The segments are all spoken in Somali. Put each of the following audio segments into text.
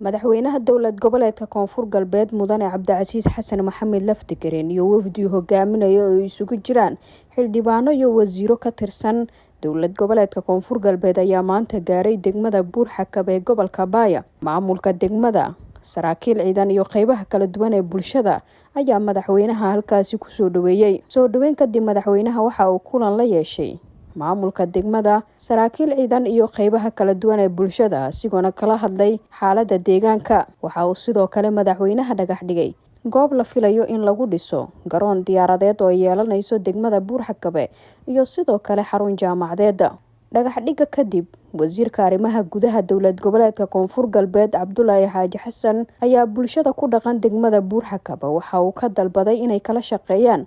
Madaxweynaha Dowlad Goboleedka Koonfur Galbeed, Mudane Cabdicasiis Xasan Maxamed Laftigareen, iyo wafdi hogaaminaya oo isugu jiraan xildhibaano iyo wasiiro ka tirsan Dowlad Goboleedka Koonfur Galbeed ayaa maanta gaaray degmada Buurxakab ee gobolka Baaya. Maamulka degmada, saraakiil ciidan iyo qeybaha kala duwan ee bulshada ayaa madaxweynaha halkaasi kusoo dhaweeyey. Soo dhaweyn kadib, madaxweynaha waxa uu kulan la yeeshay maamulka degmada, saraakiil ciidan iyo qeybaha kala duwan ee bulshada, asigoona kala hadlay xaalada deegaanka. Waxa uu sidoo kale madaxweynaha dhagax dhigay goob la filayo in lagu dhiso garoon diyaaradeed oo ay yeelanayso degmada Buurxakabe iyo sidoo kale xarun jaamacadeed. Dhagax dhigga kadib, wasiirka arrimaha gudaha Dowlad Goboleedka Koonfur Galbeed, Cabdulaahi Xaaji Xasan, ayaa bulshada ku dhaqan degmada Buurxakaba waxa uu ka dalbaday inay kala shaqeeyaan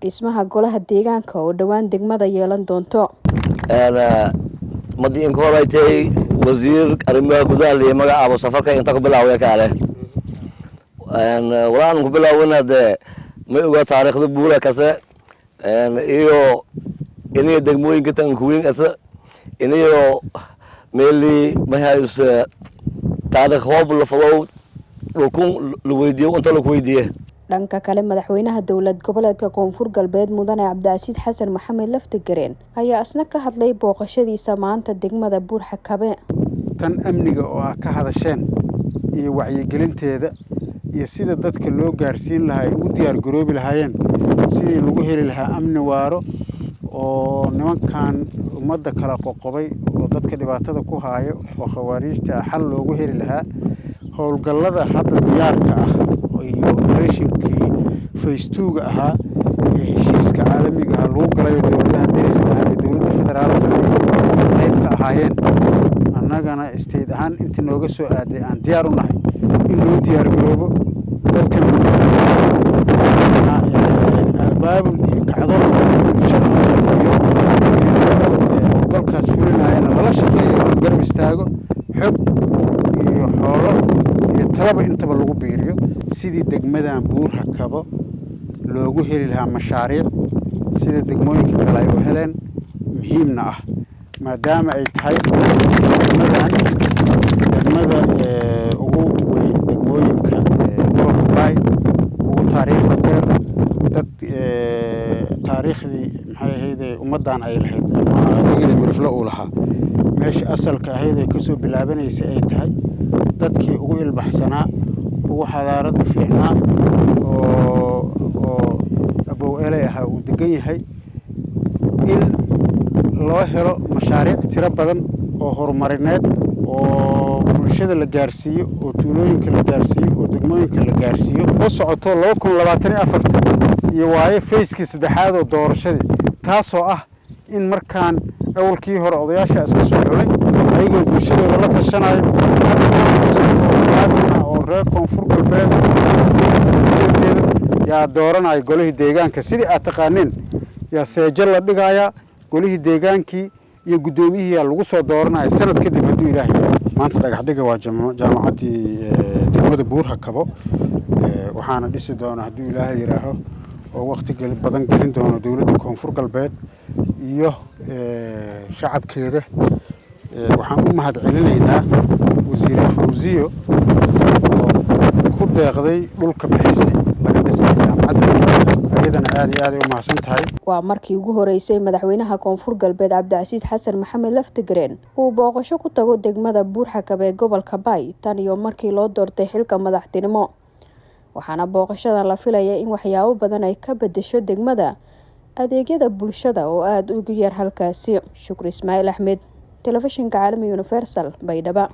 dhismaha golaha deegaanka oo dhowaan degmada yeelan doonto. Madi inka horeetay wasiir arrimaha gudaha liyo magacaabo, safarka inta ku bilaawaya kaale walaan ku bilaawina dee may ogaa taariikhda Buura kase iyo iniyo degmooyinka tankuweyn ase iniyo meeli mahayuse taarikh hoob la fadow dhulkun la weydiiyo inta laku weydiiye. Dhanka kale, madaxweynaha Dowlad Goboleedka Koonfur Galbeed, Mudane Cabdicasiis Xasan Maxamed Laftigareen, ayaa isna ka hadlay booqashadiisa maanta degmada Buurxakabe. Tan amniga oo ah ka hadasheen iyo wacyigelinteeda iyo sida dadka loo gaarsiin lahaa ay ugu diyaar garoobi lahaayeen sidii lagu heli lahaa amni waaro oo nimankan ummadda kala qoqobay oo dadka dhibaatada ku haayo oo khawaariijta ah xal loogu heli lahaa. Howlgallada hadda diyaarka ah iyo operationkii phase two-ga ahaa ee heshiiska caalamiga ah lagu galayo dowladaha deriska ah ee dowladda federaalka ay qayb ka ahaayeen, annagana state ahaan intii nooga soo aaday aan diyaar u nahay in loo diyaar garoobo, dadkan abaabul iyo kacdoon bulshada la sugiyo, ciidamada howlgalkaas fulinayana lala shaqeeyo, la garab istaago, xog iyo xoolo iyo talaba intaba lagu biiriyo sidii degmadan Buurhakabo loogu heli lahaa mashaariic sida degmooyinka kale ay u heleen. Muhiimna ah maadaama ay tahay degmadan degmada ugu weyn degmooyinka gobolka Baay, ugu taariikhda dheer, dad taariikhdii maxay ahayd ummaddan ay lahayd ama Digli Mirifle uu lahaa, meesha asalka ahayd ay kasoo bilaabanaysay ay tahay, dadkii ugu ilbaxsanaa, ugu xadaaradda fiicnaa oo Abow Eley ahaa uu degan yahay, in loo helo mashaariic tiro badan oo horumarineed oo bulshada la gaarsiiyo, oo tuulooyinka la gaarsiiyo, oo degmooyinka la gaarsiiyo oo socoto 2024-ta iyo waayo phase-kii saddexaad oo doorashadii, taasoo ah in markaan awalkii hore odayaasha iska soo xulay ayagoo bulshadooda la tashanayo, hadda qof kasta oo muwaadin ah oo reer Koonfur Galbeed soo jeeda yaa dooranaya golihii deegaanka. Sidii aad taqaaneen yaa seejo la dhigayaa, golihii deegaankii iyo guddoomiyihii yaa lagu soo dooranaya sanad kadib, hadduu Ilaah yidhaahdo. Maanta dhagax dhiga waa jaamacaddii degmada Buurhakabo, waxaana dhisi doona, hadduu Ilaahay yidhaaho, oo waqti badan gelin doono dowladda Koonfur Galbeed iyo shacabkeeda. Waxaan u mahad celinaynaa wasiire Fawziyo oo ku deeqday dhulka bixisay laga dhisay jaamacadda. Ayadana aad iyo aad ay u mahadsan tahay. Waa markii ugu horeysay madaxweynaha Koonfur Galbeed, Cabdicasiis Xasan Maxamed Laftigareen, uu booqasho ku tago degmada Buurxakab ee gobolka Baay tan iyo markii loo doortay xilka madaxtinimo, waxaana booqashadan la filaya in waxyaabo badan ay ka bedesho degmada adeegyada bulshada oo aada ugu yar halkaasi. Shukri Ismaaciil Axmed, Telefishinka Caalami Universal, Baydhaba.